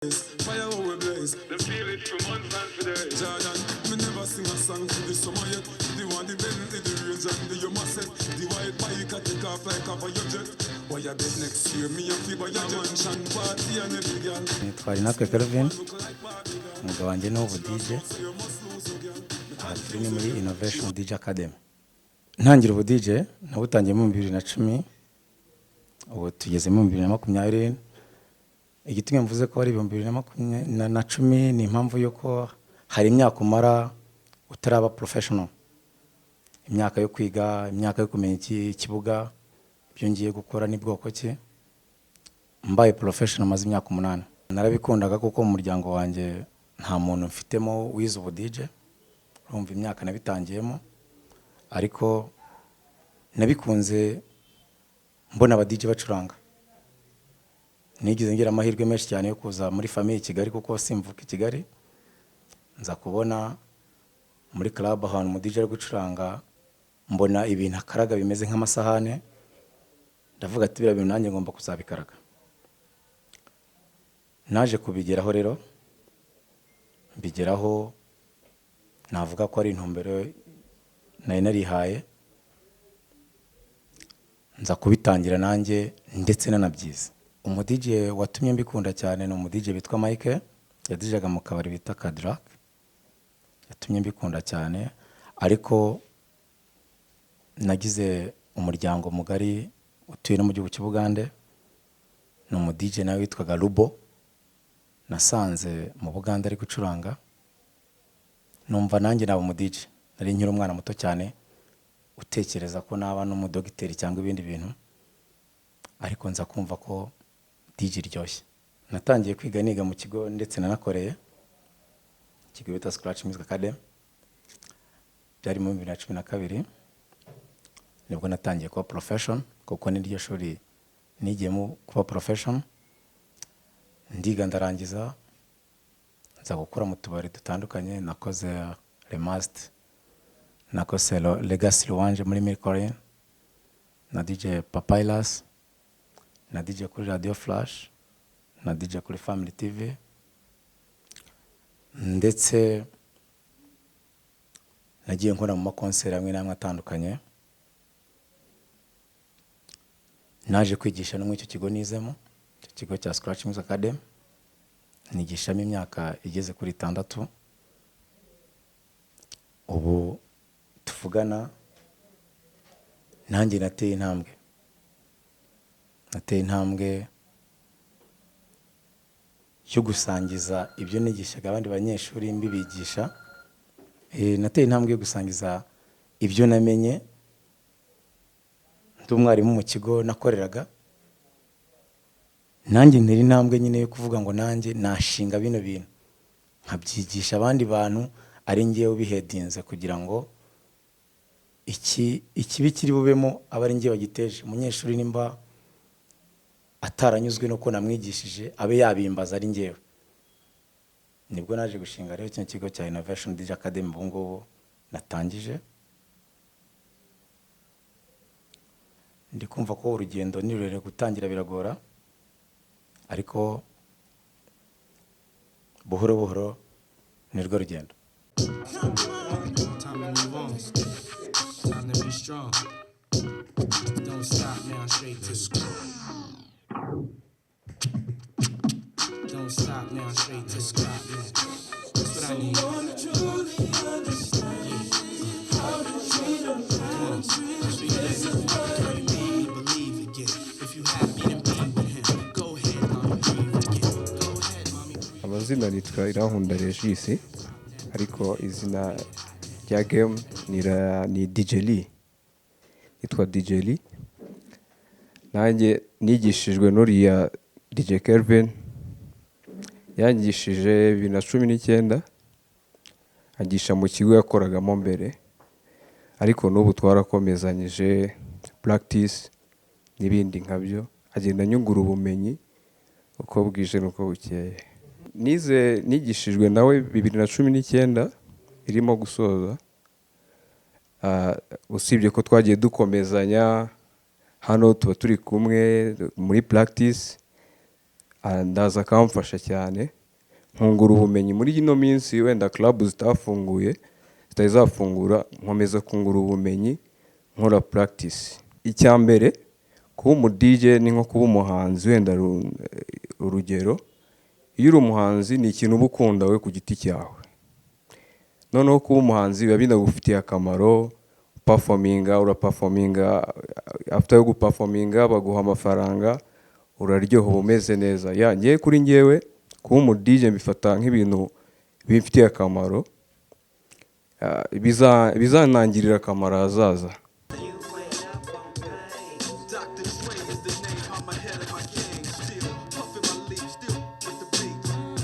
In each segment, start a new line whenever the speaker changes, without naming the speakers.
Fire how we blaze.
Them feel it for months and for days.
Jordan, me never sing a song for the summer yet. The one the Bentley, the range and the Yuma set. The white bike a take off like a fire jet. Why you bed next year? Me a fi buy a mansion party and every girl.
Nitwa Rinatwe Kelvin, umugabo wanjye ni ubu DJ. Aha turi ni muri Innovation DJ Academy. Ntangira ubu DJ nawutangiye mu 2010, ubu tugeze mu 2020. Igitumye mvuze ko ari 2010 ni impamvu y'uko hari imyaka umara utaraba professional, imyaka yo kwiga, imyaka yo kumenya ikibuga, ibyo ngiye gukora ni bwoko ki. Mbaye professional maze imyaka 8. Narabikundaga kuko mu muryango wanjye nta muntu mfitemo wize ubu DJ. Urumva imyaka nabitangiyemo, ariko nabikunze mbona aba DJ bacuranga. Nigeze ngira amahirwe menshi cyane yo kuza muri famille i Kigali, kuko simvuka i Kigali. Nza kubona muri club ahantu umu DJ ari gucuranga, mbona ibintu akaraga bimeze nk'amasahane, ndavuga ati biriya bintu nanjye ngomba kuzabikaraga. Naje kubigeraho rero, mbigeraho navuga ko ari intumbero nari narihaye, nza kubitangira nanjye ndetse nanabyize. Umu DJ watumye mbikunda cyane ni umu DJ witwa Mike, yadijaga mu kabari bita Cadillac, yatumye mbikunda cyane. Ariko nagize umuryango mugari utuye no mu gihugu cy'Ubugande, ni umu DJ nawe witwaga Rubo, nasanze mu Bugande ari gucuranga, numva nanjye naba umu DJ. Nari nkiri umwana muto cyane utekereza ko naba n'umudogiteri cyangwa ibindi bintu, ariko nza kumva ko DJ iryoshye. Natangiye kwiga niga mu kigo ndetse nanakoreye ikigo bita Scratch Music Academy, byari mu 2012 nibwo natangiye kuba profession, kuko niryo shuri nigiyemo kuba profession. Ndiga ndarangiza, nza gukora mu tubari dutandukanye. Nakoze Remast, nakoze Legacy Louange muri Milcolin, na DJ Papyrus, na DJ kuri Radio Flash, na DJ kuri Family TV, ndetse nagiye nkora mu makonseri amwe n'amwe atandukanye. Naje kwigisha no muri icyo kigo nizemo, icyo kigo cya Scratch Music Academy, nigishamo imyaka igeze kuri 6. Ubu tuvugana nanjye nateye intambwe, nateye intambwe yo gusangiza ibyo nigishaga abandi banyeshuri mbibigisha. Nateye intambwe yo gusangiza ibyo namenye ndi umwarimu mu kigo nakoreraga. Nanjye ntera intambwe nyine yo kuvuga ngo nanjye nashinga bino bintu nkabyigisha abandi bantu, ari njyewe ubihedinze, kugira ngo ikibi kiri bubemo abe ari njye wagiteje. Umunyeshuri nimba ataranyuzwe nuko namwigishije abe yabimbaza ari njyewe. Nibwo naje gushinga rero kino kigo cya Innovation DJ Academy ubu ngubu natangije. Ndi kumva ko urugendo ni rurerure, gutangira biragora, ariko buhoro buhoro nirwo rugendo.
Time to move on. Time to be strong. Don't stop now, straight to the Don't stop now, straight to the now. That's what I need. Yeah. Come on, sweet baby. Girl, you made me believe again. If you happy, then be with him. Go ahead, mommy, breathe again. Go ahead, mommy, breathe.
Amazina nitwa Irankunda Regis, ariko izina rya game ni DJ Lee. Nitwa DJ Lee. Nanjye nigishijwe n'uriya DJ Kelvin, yangishije 2019, angisha mu kigo yakoragamo mbere, ariko n'ubu twarakomezanyije practice n'ibindi nkabyo, agenda anyungura ubumenyi uko bwije n'uko bukeye. Nize nigishijwe nawe 2019 irimo gusoza. Usibye ko twagiye dukomezanya hano tuba turi kumwe muri practice, Ndaza akamfasha cyane, nkungura ubumenyi muri ino minsi. Wenda club zitafunguye, zitari zafungura, nkomeza kungura ubumenyi, nkora practice. Icya mbere, kuba umu DJ ni nko kuba umuhanzi. Wenda urugero, iyo uri umuhanzi ni ikintu uba ukunda we ku giti cyawe. Noneho kuba umuhanzi biba binagufitiye akamaro. Performinga, uraperforminga, after yo guperforminga baguha amafaranga, uraryoha, uba umeze neza. Ya, ngewe kuri ngewe kuba umu DJ mbifata nk'ibintu bimfitiye akamaro, bizanangirira akamaro ahazaza.
Dr. Dre is the name, I'm ahead of my gang. Still puffin' my leaf, still with the beat.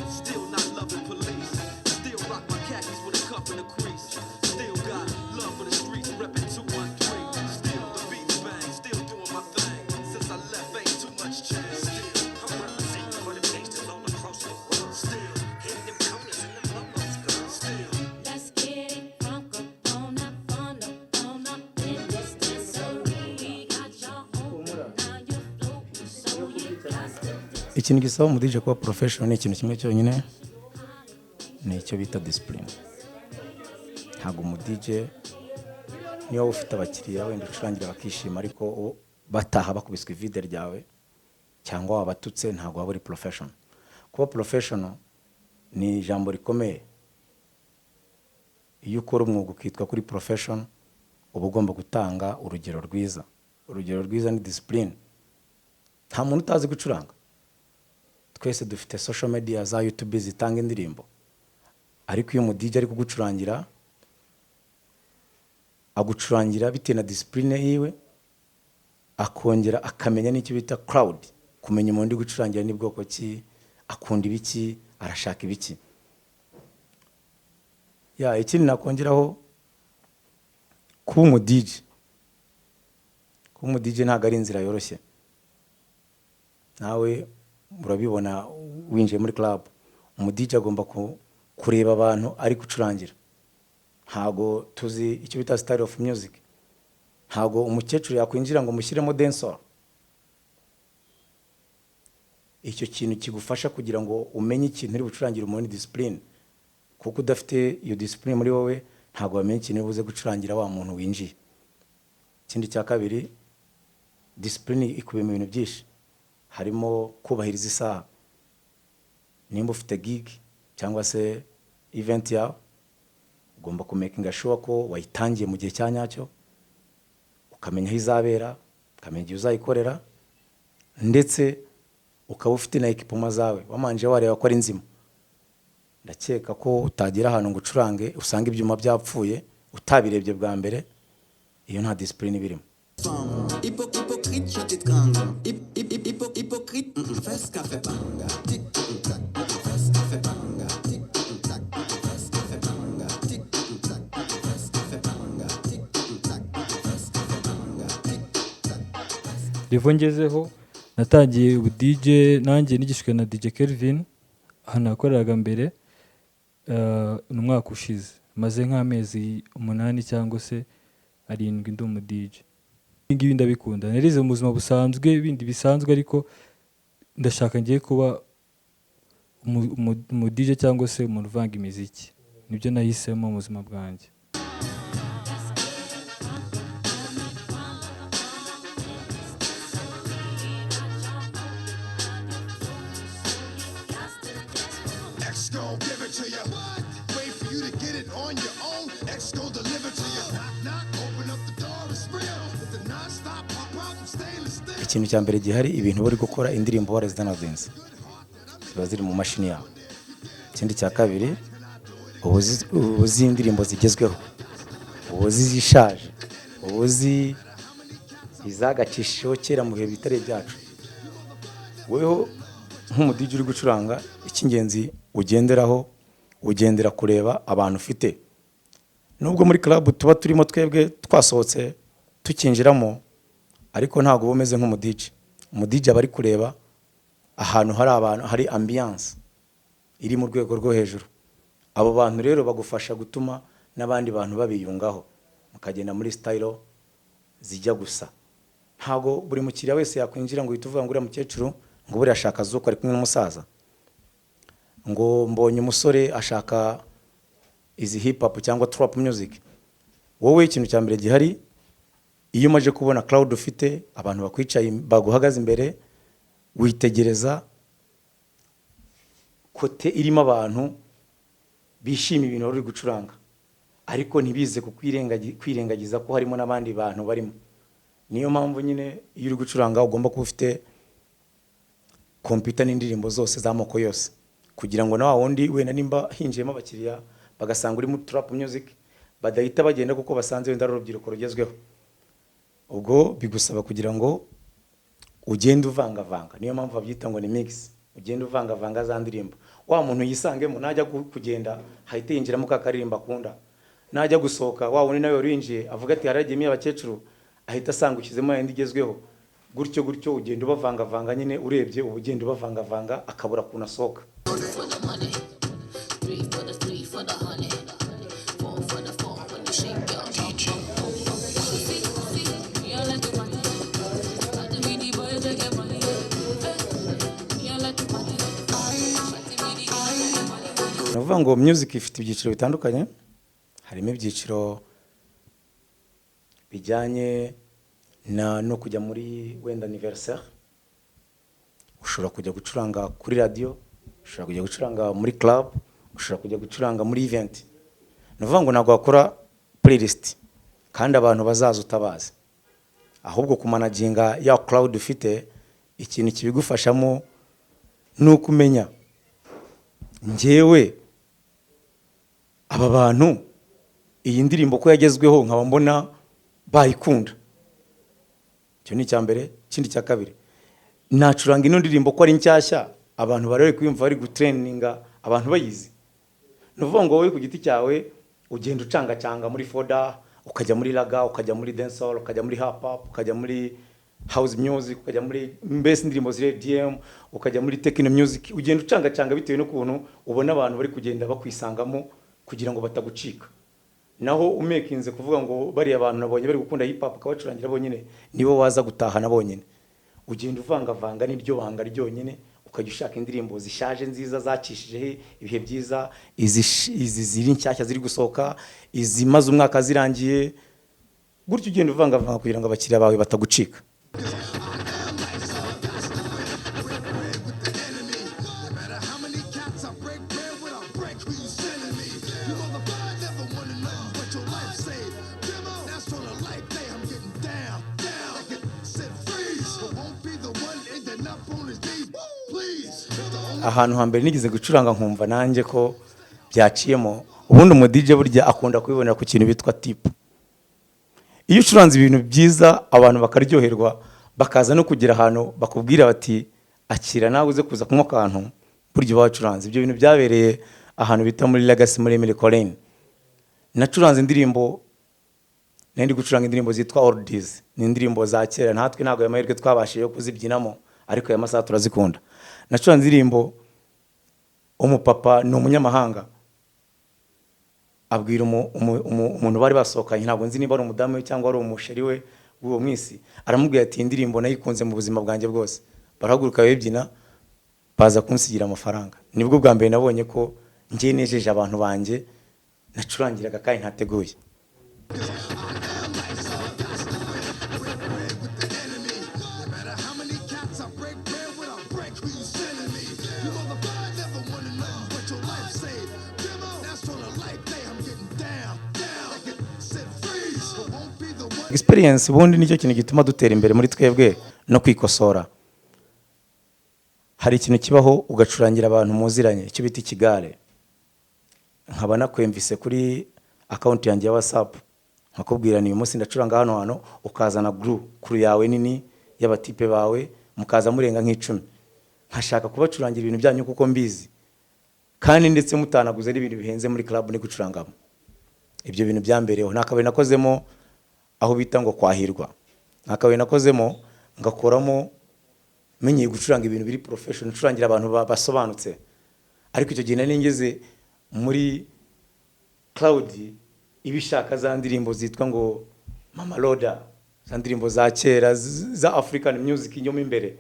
Still not loving police. Still rock my khakis with a cuff and a crease. Still got love for the streets, reppin' 213. Still the beats bang, still doing my thing. Since I left, ain't too much change. Still,
I'm representing for the gangsters all across the world.
Still,
Hitting them corners and them lolos, girl.
Still.
Let's get it crunk up on up on up on up in this dancery. We got y'all open, now you're floating, so you got to
Ikintu gisaba umu DJ kuba professional ni ikintu kimwe cyonyine, ni icyo bita discipline. Ntabwo umu DJ, niba wowe ufite abakiriya wenda ucurangira bakishima, ariko bataha bakubiswe ivide ryawe cyangwa wabatutse, ntabwo waba uri professional. Kuba professional ni ijambo rikomeye. Iyo ukora umwuga ukitwa kuri professional, uba ugomba gutanga urugero rwiza. Urugero rwiza ni discipline. Nta muntu utazi gucuranga. Twese dufite social media za YouTube zitanga indirimbo, ariko iyo umu DJ ari kugucurangira, agucurangira bitewe na discipline yiwe, akongera akamenya n'icyo bita crowd, kumenya umuntu uri gucurangira ni bwoko ki, akunda ibiki, arashaka ibiki. Ya, ikindi nakongeraho, kuba umu DJ ntabwo ari inzira yoroshye. Nawe urabibona winjiye muri club, umu DJ agomba kureba abantu ari gucurangira. Ntago tuzi icyo bita style of music. Ntago umukecuru yakwinjira ngo mushyiremo dancehall. Icyo kintu kigufasha kugira ngo umenye ikintu uri bucurangire umuntu ni discipline, kuko udafite iyo discipline muri wowe, ntabwo wamenya ikintu uri buze gucurangira wa muntu winjiye. Ikindi cya kabiri, discipline ikubiye mu bintu byinshi, harimo kubahiriza isaha. Nimba ufite gig cyangwa se event yawe, ugomba kumakinga sure ko wayitangiye mu gihe cya nyacyo, ukamenya aho izabera, ukamenya igihe uzayikorera, ndetse ukaba ufite na equipment zawe wamanje wareba ko ari nzima. Ndakeka ko utagera ahantu ngo ucurange usange ibyuma byapfuye utabirebye bwa mbere. Iyo nta discipline ibirimo.
Hypocrite, je t'étrangle. Hypocrite, fais café banga. Tic, tac, fais café banga. Tic, tac, fais café banga. Tic, tac, fais café banga. Tic, tac, fais café banga. Tic, tac.
Level ngezeho, natangiye ubu DJ nanjye nigishijwe na DJ Kelvin ahantu nakoreraga mbere. Ni umwaka ushize, maze nk'amezi 8 cyangwa se 7 ndi umu DJ. Ibi ngibi ndabikunda. Narize mu buzima busanzwe bindi bisanzwe, ariko ndashaka ngiye kuba umu DJ cyangwa se umuntu uvanga imiziki. Nibyo nahisemo mu buzima bwanjye.
X gon' give it to you. Wait for you to get it on your own. X gon' deliver to you. Knock, knock, open up the door, it's real. With the non-stop pop out from stainless steel.
Ikintu cya mbere gihari, ibintu bari gukora indirimbo warazidownloadinze, ziba ziri mu mashini yawe. Ikindi cya kabiri, uba uzi indirimbo zigezweho, uba uzi izishaje, uba uzi izagacishijeho kera mu bihe bitari ibyacu. Weho nk'umu DJ uri gucuranga, icy'ingenzi ugenderaho, ugendera kureba abantu ufite. Nubwo muri club tuba turimo twebwe twasohotse tukinjiramo, ariko ntabwo uba umeze nk'umu DJ. Umu DJ aba ari kureba ahantu hari abantu, hari ambiance iri mu rwego rwo hejuru. Abo bantu rero bagufasha gutuma n'abandi bantu babiyungaho, mukagenda muri style zijya gusa. Ntabwo buri mukiriya wese yakwinjira ngo uhite uvuga ngo uriya mukecuru Ngo buriya ashaka zouk ari kumwe n'umusaza, ngo mbonye umusore ashaka izi hip hop cyangwa trap music. Wowe ikintu cya mbere gihari, iyo umaze kubona crowd ufite, abantu bakwicaye, baguhagaze imbere, witegereza côté irimo abantu bishimiye ibintu wari uri gucuranga, ariko ntibize kwirengagiza ko harimo n'abandi bantu barimo. Niyo mpamvu nyine iyo uri gucuranga ugomba kuba ufite kompiyuta n'indirimbo zose z'amoko yose, kugira ngo na wa wundi wenda nimba hinjiyemo abakiriya bagasanga uri muri trap music, badahita bagenda kuko basanze wenda ari urubyiruko rugezweho. Ubwo bigusaba kugira ngo ugende uvangavanga. Niyo mpamvu babyita ngo ni mix. Ugende uvangavanga za ndirimbo, wa muntu yisangemo. Najya kugenda hahita yinjiramo ka karirimbo akunda. Najya gusohoka, wa wundi nawe wari winjiye avuga ati: "Haragiyemo abakecuru," ahita asanga ushyizemo yindi igezweho. Gutyo gutyo ugenda ubavangavanga nyine. Urebye uba ugenda ubavangavanga, akabura ukuntu asohoka.
For the money. Three for the three for the honey. Four for the four when you shake your bum, bum, bum, bum. See, see, me I like to party. Party with the boys that get money. Eh, me I like to party. Party with the girls that get money.
Ni ukuvuga ngo music ifite ibyiciro bitandukanye. Harimo ibyiciro bijyanye na no kujya muri wenda anniversaire, ushobora kujya gucuranga kuri radiyo, ushobora kujya gucuranga muri club, ushobora kujya gucuranga muri event. Ni ukuvuga ngo ntabwo wakora playlist kandi abantu bazaza utabazi, ahubwo kumanaginga ya crowd ufite, ikintu kibigufashamo ni ukumenya: njyewe aba bantu iyi ndirimbo ko yagezweho nkaba mbona bayikunda? Icyo ni icya mbere. Ikindi cya kabiri, nacuranga ino ndirimbo ko ari nshyashya, abantu bari bari kuyumva, bari gutrendinga, abantu bayizi? Ni ukuvuga ngo wowe ku giti cyawe ugenda ucangacanga muri folder, ukajya muri ragga, ukajya muri dancehall, ukajya muri hip hop, ukajya muri house music, ukajya muri mbese indirimbo ziri EDM, ukajya muri techno music. Ugenda ucangacanga bitewe n'ukuntu ubona abantu bari kugenda bakwisangamo, kugira ngo batagucika. Naho umekinze kuvuga ngo bariya bantu nabonye bari gukunda hip hop, ukabacurangira bonyine, nibo waza gutahana bonyine. Ugenda uvangavanga, n'iryo banga ryonyine. Ukajya ushaka indirimbo zishaje nziza zacishijeho ibihe byiza, izi ziri nshyashya ziri gusohoka, izimaze umwaka zirangiye, gutyo ugenda uvangavanga kugira ngo abakiriya bawe batagucika.
No matter how many cats I break bread with, I break who you sending me. You motherfucker never wanna know what your life saved. Demo, that's on a life day. I'm getting down, down. Like it said freeze, but won't be the one ending up on his knees. Please. The only
Ahantu hambere nigeze gucuranga nkumva nanjye ko byaciyemo, ubundi umu DJ burya akunda kubibonera ku kintu bitwa tip. Iyo ucuranze ibintu byiza, abantu bakaryoherwa, bakaza no kugera ahantu bakubwira bati: "Akira nawe uze kuza kunywa akantu," burya uba wacuranze. Ibyo bintu byabereye ahantu bita muri Legacy muri Mille Collines. Nacuranze indirimbo, nari ndi gucuranga indirimbo zitwa oldies, ni indirimbo za kera. Natwe ntabwo ayo mahirwe twabashije yo kuzibyinamo, ariko aya masaha turazikunda. Nacuranze indirimbo, umupapa ni umunyamahanga, abwira umuntu bari basohokanye, ntabwo nzi niba ari umudamu we cyangwa ari umusheri we w'uwo mwisi, aramubwira ati: "Iyi ndirimbo nayikunze mu buzima bwanjye bwose." Barahaguruka bayibyina, baza kunsigira amafaranga. Nibwo bwa mbere nabonye ko njye nejeje abantu banjye nacurangiraga kandi ntateguye.
No matter how many cats I break bread with, I break who you sending me. You motherfucker never wanna know what your life saved. Demo, that's on a life day. I'm getting down, down. Like it said freeze, but won't be the one.
Experience ubundi nicyo kintu gituma dutera imbere muri twebwe no kwikosora. Hari ikintu kibaho ugacurangira abantu muziranye, icyo bita ikigare. Nkaba nakwemvise kuri account yanjye ya WhatsApp, nkakubwira ni uyu munsi ndacuranga hano hantu, ukazana group crew yawe nini y'abatipe bawe, mukaza murenga nk'icumi, nkashaka kubacurangira ibintu byanyu kuko mbizi, kandi ndetse mutanaguze n'ibintu bihenze muri club ni gucurangamo. Ibyo bintu byambereho. Nta kabari nakozemo aho bita ngo kwahirwa, nta kabari nakozemo ngakoramo menyeye gucuranga ibintu biri professional, ncurangira abantu basobanutse. Ariko icyo gihe nari ngeze muri crowd ibishaka za ndirimbo zitwa ngo Mama Loda, za ndirimbo za kera za African music. Inyuma imbere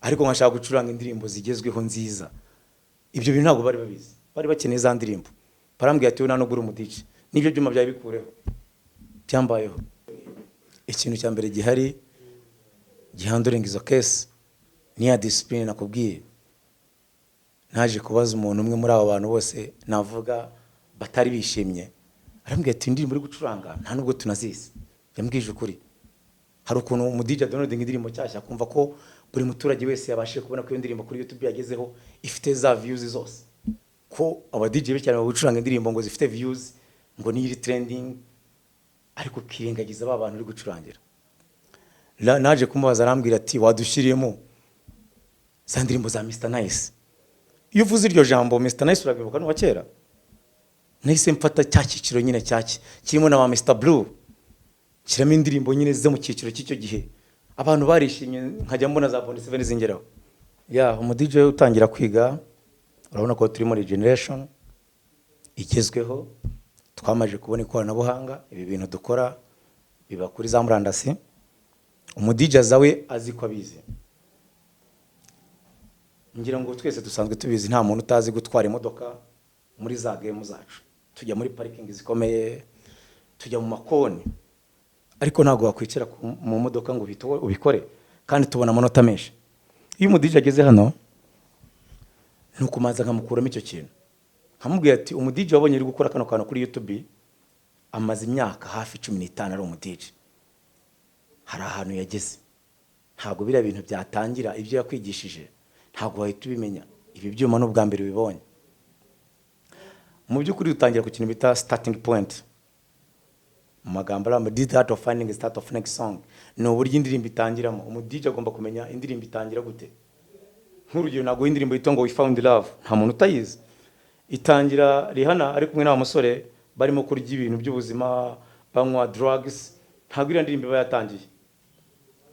Ariko nkashaka gucuranga indirimbo zigezweho nziza. Ibyo bintu ntabwo bari babizi, bari bakeneye za ndirimbo. Barambwira ati: "Wowe nta nubwo uri umu DJ, n'ibyo byuma byawe bikureho." Byambayeho. Ikintu cya mbere gihari gihandlinga izo case ni ya discipline nakubwiye. Naje kubaza umuntu umwe muri abo bantu bose navuga batari bishimye, arambwira ati: "Indirimbo uri gucuranga nta nubwo tunazizi." Yambwije ukuri. Hari ukuntu umu DJ downloading indirimbo nshyashya, akumva ko buri muturage wese yabashije kubona ko iyo ndirimbo kuri YouTube yagezeho, ifite za views zose, ko aba DJ benshi cyane gucuranga indirimbo ngo zifite views, ngo niyo iri trending, ariko ukirengagiza ba bantu uri gucurangira. Naje kumubaza, arambwira ati: "Wadushyiriyemo za ndirimbo za Mr Nice." Iyo uvuze iryo jambo Mr Nice, urabibuka, n'uwa kera, nahise mfata cya cyiciro nyine cyaki kirimo na ba Mr Blue, shyiramo indirimbo nyine zo mu cyiciro cy'icyo gihe. Abantu barishimye, nkajya mbona za Bond 7 zingeraho. Ya, umu DJ utangira kwiga, urabona ko turi muri generation igezweho, twamaze kubona ikoranabuhanga. Ibi bintu dukora biba kuri za murandasi. Umu DJ aza we azi ko abizi. Ngira ngo twese dusanzwe tubizi, nta muntu utazi gutwara imodoka. Muri za game zacu tujya muri parikingi zikomeye, tujya mu makoni, ariko ntabwo wakwicara mu modoka ngo uhite ubikore kandi tubona amanota menshi. Iyo umu DJ ageze hano, ni ukumanza nkamukuramo icyo kintu, nkamubwira ati: "Umu DJ wabonye uri gukora kano kantu kuri YouTube amaze imyaka hafi 15 ari umu DJ. Hari ahantu yageze. Ntabwo biriya bintu byatangira, ibyo yakwigishije ntabwo wahita ubimenya. Ibi byuma ni ubwa mbere ubibonye." Mu by'ukuri dutangira ku kintu bita starting point. Mu magambo arambuye, the art of finding the start of next song ni uburyo indirimbo itangiramo. Umu DJ agomba kumenya indirimbo itangira gute. Nk'urugero, ntabwo indirimbo yitwa ngo "We Found Love", nta muntu utayizi, itangira Rihanna ari kumwe n'aba musore barimo kurya ibintu by'ubuzima, banywa drugs. Ntabwo iriya ndirimbo iba yatangiye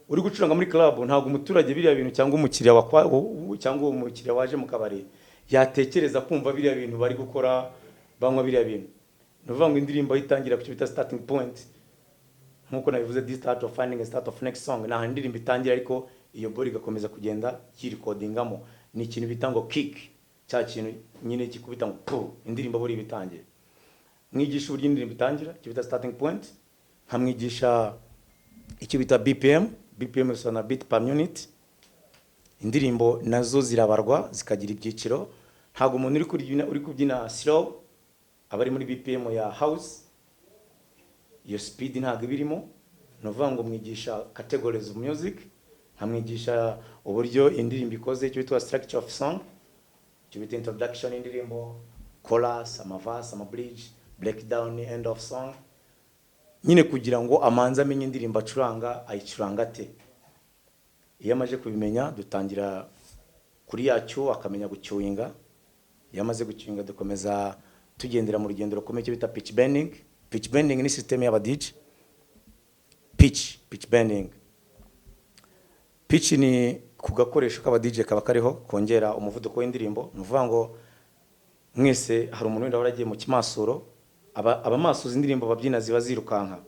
uri gucuranga muri club. Ntabwo umuturage biriya bintu, cyangwa umukiriya wakwa, cyangwa uwo mukiriya waje mu kabari yatekereza kumva biriya bintu bari gukora, banywa biriya bintu. Ni ukuvuga ngo indirimbo aho itangira, ku cyo bita starting point, nk'uko nabivuze, this start of finding a start of next song, ni ahantu indirimbo itangira, ariko iyo ball igakomeza kugenda yirikodingamo. Ni ikintu bita ngo kick, cya kintu nyine gikubita ngo pu, indirimbo buri iba itangiye. Mwigisha uburyo indirimbo itangira, icyo bita starting point, nkamwigisha icyo bita BPM. BPM bisobanura beat per minute. Indirimbo nazo zirabarwa, zikagira ibyiciro. Ntabwo umuntu uri kubyina slow aba ari muri BPM ya house, iyo speed ntabwo iba irimo. Ni ukuvuga ngo mwigisha categories of music, nkamwigisha uburyo indirimbo ikoze, icyo bitwa structure of song, icyo bita introduction indirimbo, chorus, amaverse, amabridge, breakdown, end of song, nyine kugira ngo amanze amenye indirimbo acuranga ayicuranga ate. Iyo amaze kubimenya, dutangira kuri yacyo, akamenya gucuinga. Iyo amaze gucuinga, dukomeza tugendera mu rugendo rukomeye, icyo bita pitch bending. Pitch bending ni system y'aba DJ. Pitch bending, pitch ni ku gakoresho k'aba DJ kaba kariho kongera umuvuduko w'indirimbo. Ni ukuvuga ngo mwese hari umuntu wenda waragiye mu kimasuro, aba abamasuza indirimbo babyina ziba zirukanka,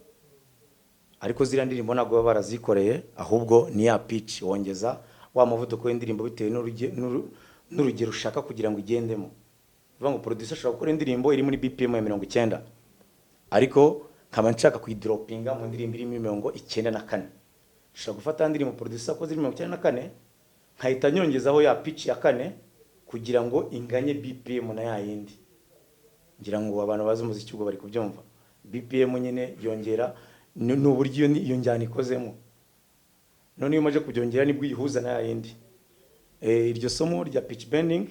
ariko ziriya ndirimbo ntabwo baba barazikoreye, ahubwo ni ya pitch wongeza wa muvuduko w'indirimbo bitewe n'urugero ushaka kugira ngo igendemo. Bivuga ngo producer ashobora gukora indirimbo iri muri BPM ya 90, ariko nkaba nshaka kuyidropinga mu ndirimbo irimo 94. Nshobora gufata indirimbo producer akoze iri 94, nkahita nyongezaho ya pitch ya kane kugira ngo inganye BPM na ya yindi. Ngira ngo abantu bazi umuziki ubwo bari kubyumva. BPM nyine yongera ni uburyo iyo njyana ikozemo. None iyo umaze kubyongera, nibwo uyihuza na ya yindi. Iryo somo rya pitch bending,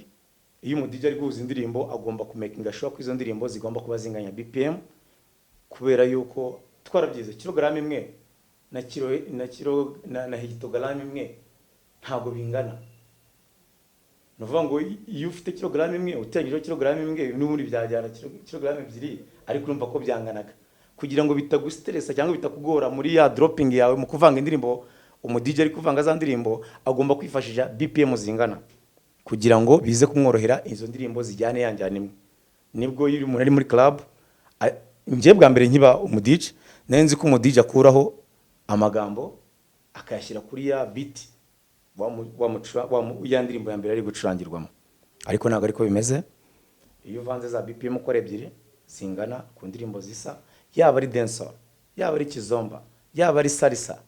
iyo umu DJ ari guhuza indirimbo, agomba kumakinga sure ko izo ndirimbo zigomba kuba zinganya BPM, kubera yuko twarabyize, kilogaramu imwe na kilo na kilo na hegitogaramu imwe ntabwo bingana. Ni ukuvuga ngo iyo ufite kilogaramu imwe uteranyijeho kilogaramu imwe, n'ubundi byajyana kilogaramu 2, ariko urumva ko byanganaga. Kugira ngo bitagustressa cyangwa bitakugora muri ya dropping yawe mu kuvanga indirimbo, umu DJ ari kuvanga za ndirimbo agomba kwifashisha BPM zingana kugira ngo bize kumworohera, izo ndirimbo zijyane ya njyana imwe. Nibwo iyo umuntu ari muri club, njye bwa mbere nkiba umu DJ nari nzi ko umu DJ akuraho amagambo akayashyira kuri ya beat. Ya ndirimbo ya mbere ari gucurangirwamo, ariko ntabwo ariko bimeze. Iyo uvanze za BPM uko ari ebyiri zingana ku ndirimbo zisa, yaba ari dancehall, yaba ari kizomba, yaba ari salsa,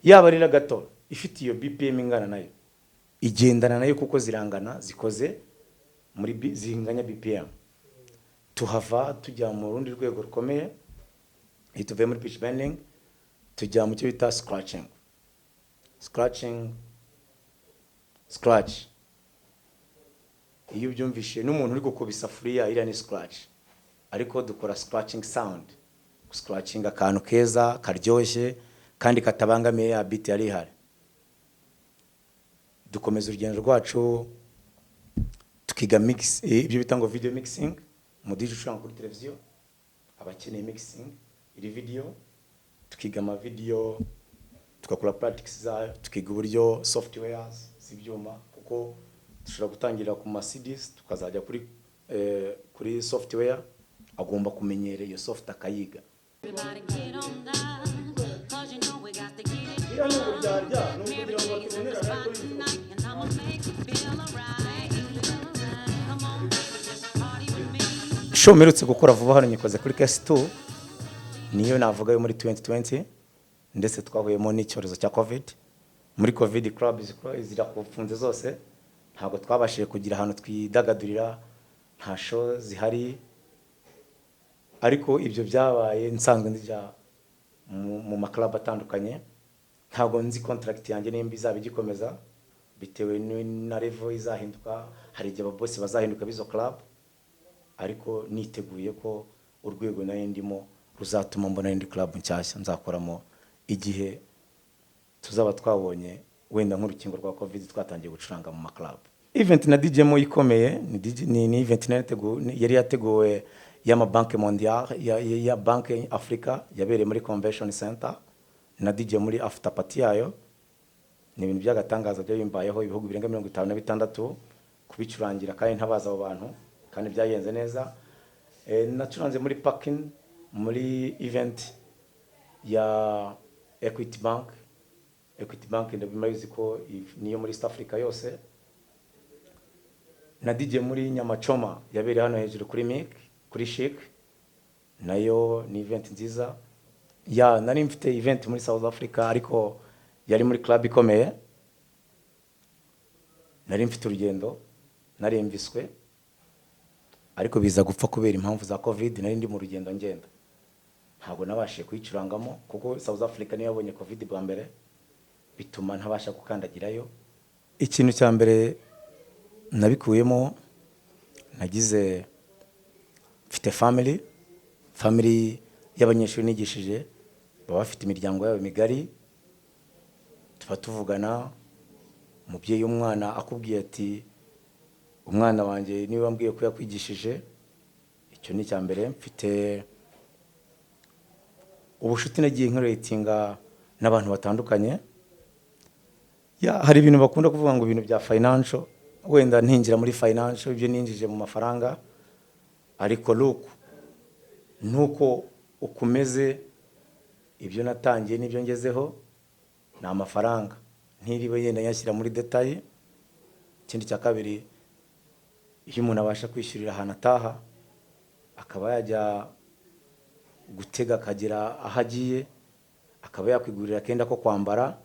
yaba ari reggaeton, ifite iyo BPM ingana nayo, igendana nayo kuko zirangana, zikoze muri zinganya BPM. Tuhava tujya mu rundi rwego rukomeye. Iyo tuvuye muri pitch bending, tujya mu cyo bita scratching. Scratching, scratch, iyo ubyumvishe n'umuntu uri gukuba isafuriya, iriya ni scratch. Ariko dukora scratching sound, scratching akantu keza karyoshye kandi katabangamiye ya beat yari ihari. Dukomeza urugendo rwacu, tukiga mix, ibyo bita ngo video mixing. Mu DJ ucuranga kuri televiziyo aba akeneye mixing iri video. Tukiga ama video, tugakora practice zayo, tukiga uburyo softwares z'ibyuma, kuko dushobora gutangira ku ma CDs, tukazajya kuri software. Agomba kumenyera iyo soft, akayiga.
Everybody get on down, 'cause you know we got to get it.
Biriya ni uburyarya, ni ukugira ngo batubonerane, ariko ni
Tonight, and I'ma make you feel alright. Come on, baby, just party with me.
Show mperutse gukora vuba hano, nyikoze kuri Case 2, niyo navuga yo muri 2020, ndetse twahuyemo n'icyorezo cya COVID. Muri COVID club zirafunze zose, ntabwo twabashije kugira ahantu twidagadurira, nta show zihari. Ariko ibyo byabaye nsanzwe njya mu ma club atandukanye. Ntabwo nzi contract yanjye nimba izaba igikomeza, bitewe na level izahinduka. Hari igihe ababosi bazahinduka b'izo club, ariko niteguye ko urwego nari ndimo ruzatuma mbona indi club nshyashya nzakoramo igihe tuzaba twabonye wenda nk'urukingo rwa COVID, twatangiye gucuranga mu ma club. Event na DJ mo ikomeye ni, DJ, ni event yari yateguwe y'ama Banque Mondiale, ya Banque Africa, yabereye muri Convention Center. Na DJ muri after party yayo. Ni ibintu by'agatangaza byo bimbayeho, ibihugu birenga 56 kubicurangira kandi ntabaza abo bantu, kandi byagenze neza. Nacuranze muri parking muri event ya Equity Bank. Equity Bank ndabimaze ko niyo muri East Africa yose. Na DJ muri Nyama Choma yabereye hano hejuru kuri Mic, kuri Chic, nayo ni event nziza. Ya nari mfite event muri South Africa, ariko yari muri club ikomeye. Nari mfite urugendo, naremviswe, ariko biza gupfa kubera impamvu za COVID. Nari ndi mu rugendo ngenda, ntabwo nabashije kuyicurangamo, kuko South Africa niyo yabonye COVID bwa mbere, bituma ntabasha gukandagirayo. Ikintu cya mbere nabikuyemo, nagize, mfite family y'abanyeshuri nigishije, baba bafite imiryango yabo migari, tuba tuvugana. Umubyeyi w'umwana akubwiye ati: "Umwana wanjye niba wambwiye ko yakwigishije." Icyo ni icya mbere. Mfite ubushuti nagiye nkuretinga n'abantu batandukanye. Ya, hari ibintu bakunda kuvuga ngo ibintu bya financial, wenda ntinjira muri financial, ibyo ninjije mu mafaranga, ariko look, nuko ukomeze ibyo natangiye n'ibyo ngezeho ni amafaranga, ntiriwe yenda nyashyira muri détail. Ikindi cya kabiri, iyo umuntu abasha kwishyurira ahantu ataha, akaba yajya gutega akagera aho agiye, akaba yakwigurira akenda ko kwambara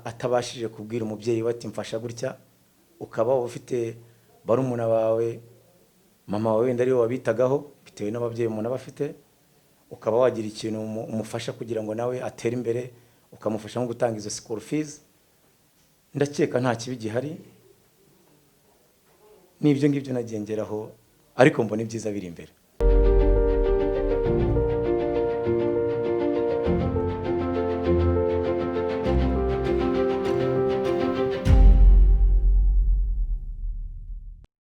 atabashije kubwira umubyeyi we ati: "Mfasha gutya," ukaba ufite barumuna bawe, mama wawe wenda ariwe wabitagaho, bitewe n'ababyeyi umuntu aba afite, ukaba wagira ikintu umufasha kugira ngo nawe atere imbere, ukamufasha nko gutanga izo school fees, ndakeka nta kibi gihari. N'ibyo ngibyo nagiye ngeraho, ariko mbona ibyiza biri imbere.